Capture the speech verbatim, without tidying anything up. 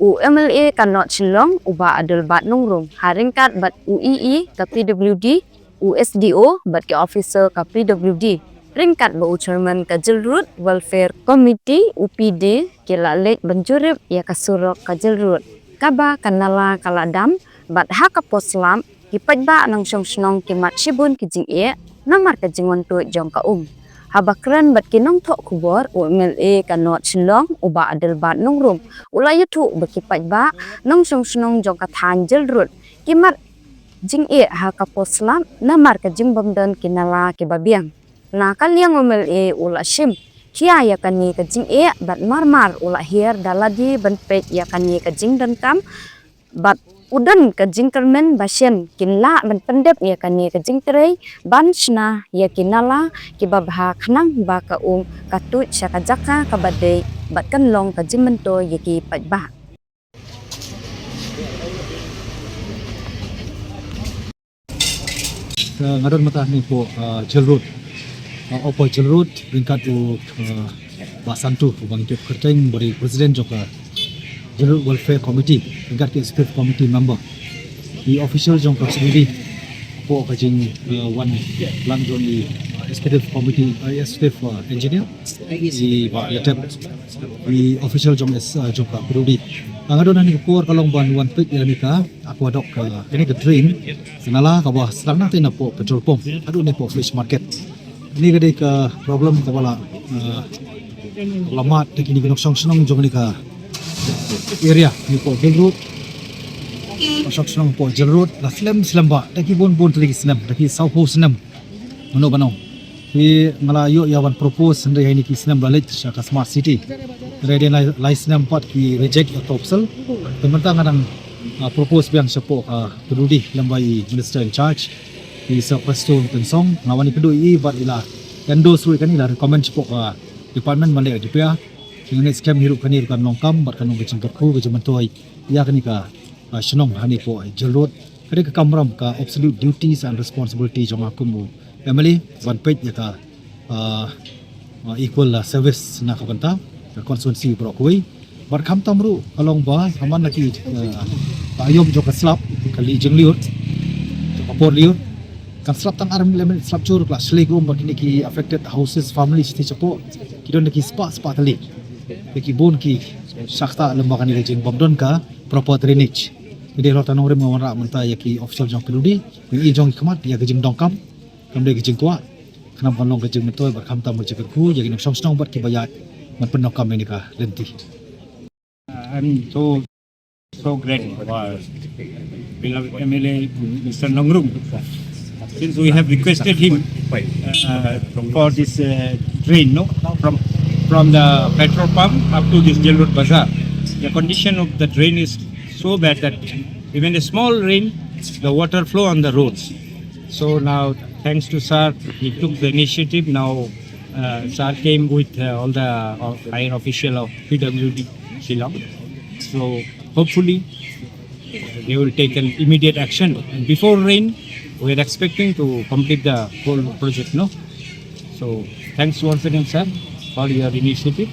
U M L A ka North Shillong, u Bah Adelbert Nongrum, ha ryngkat bad u E E ka P W D, u S D O bad ki officer ka P W D, ryngkat bad u chairman ka Jail Road Welfare Committee, u P D, ki la leit ban jurip ïa ka surok ka Jail Road, kaba ka nala ka la dam, bad ha ka por slap ki paidbah nongshong shnong ki mad shibun ki jingeh namar ka jingwan tuid jong ka um. Haba kren bad ki nongthoh khubor, u M L A ka North Shillong, u Bah Adelbert Nongrum, u la ïathuh ba ki paidbah nongshong shnong jong ka thaiñ Jail Road ki mad jingeh ha ka por slap namar ka jingbymdon ki nala kiba biang. Na ka liang u M L A u la shim khia ïa kane ka jingeh bad mar mar u la hiar da lade ban peit ïa kane ka jingdonkam, bad u don ka jingkyrmen ba shen kin lah ban pyndep ïa kane ka jingtrei ban shna ïa ki nala kiba bha khnang ba ka um ka tuid sha ka jaka kaba dei bad kan long ka jingmyntoi ïa ki paidbah. Uh, nga don mynta hangne hapoh, uh, Jail Road. Uh, hapoh Jail Road, ryngkat u, uh, Bah Santu, uba ngi tip kyrteng ba dei President jong ka Jail Road Welfare Committee, ryngkat ki Executive Committee member. Ki official jong ka P W D, hapoh ka jing, uh, wan lang jong i, uh, Executive Committee, uh, Executive, uh, Engineer, i Bah Ïatep, i official jong S, uh, jong ka P W D. Uh, nga don hangne ka por ka long ban wan peit ïa kane ka aqueduct, uh, kane ka drain, ka nala kaba sdang na te na hapoh petrol pump haduh ne hapoh fish market. Kane ka dei ka problem kaba la, uh, la mad da kine ki nongshong shnong jong kane ka area, kine hapoh Jail Road. Nongshong shnong hapoh Jail Road la slem slem bha da ki bun bun tylli ki snem, da ki sawphew snem. Mano ba nong. Te nga la ïoh ïa wan propose hynrei ha kine ki snem ba la leit sha ka Smart City. Hynrei dei lai, lai snem pat ki reject ïa ka proposal. Te mynta nga dang, ah, propose biang shapoh ka P W D lem bad i Minister in charge, i Sir Prestone Tynsong. Nga wan ïakynduh ïa i bad i la endorse ruh ïa kane, i la recommend shapoh ka department ban leh ka D P R. Te nga ngeit skhem hi ruh kane ruh kan long kam bad kan long ka jingkyrkhu ka jingmyntoi ïa kane ka, ah, shnong hangne hapoh Jail Road. Ka dei ka kamram, ka absolute duties and responsibility jong nga kum u M L A ban peit ïa ka, ah, ah, equal, ah, service na ka bynta ka constituency baroh kawei. Bad khamtam ruh ka long ba ha man la ki, ah, ka aïom jong ka slap, ka Lee Jinglyiur, jong ka Port Lyiur, kan slap tang ar minit, lai minit slap jur, ka la shlei ka um bad kine ki affected houses, families shatei shapoh ki don da ki spah spah tylli. Te ki bun ki shah ktah lem bad kane ka jingbym don ka proper drainage. Te dei halor kata ka nongrim nga wanrah mynta ïa ki official jong P W D, ïa ki jong ki khmat, ïa ka jingdonkam, kam dei ka jingkwah, khnang kan long ka jingmyntoi bad khamtam ka jingkyrkhu ïa ki nongshong shnong bad kiba ïaid ban pyndonkam ïa kane ka lynti. Uh, I'm so, so grateful for beloved M L A, Mister Nongrum, since we have requested him, uh, for this, uh, drain, no, from, from the petrol pump up to this Jail Road Bazaar. The condition of the drain is so bad that even a small rain, the water flow on the roads. So now, thanks to sir, he took the initiative. Now, uh, sir came with, uh, all the, uh, higher official of P W D Shillong. So hopefully, uh, they will take an immediate action. And before rain, we are expecting to complete the whole project, no? So thanks once again, sir, for your initiative.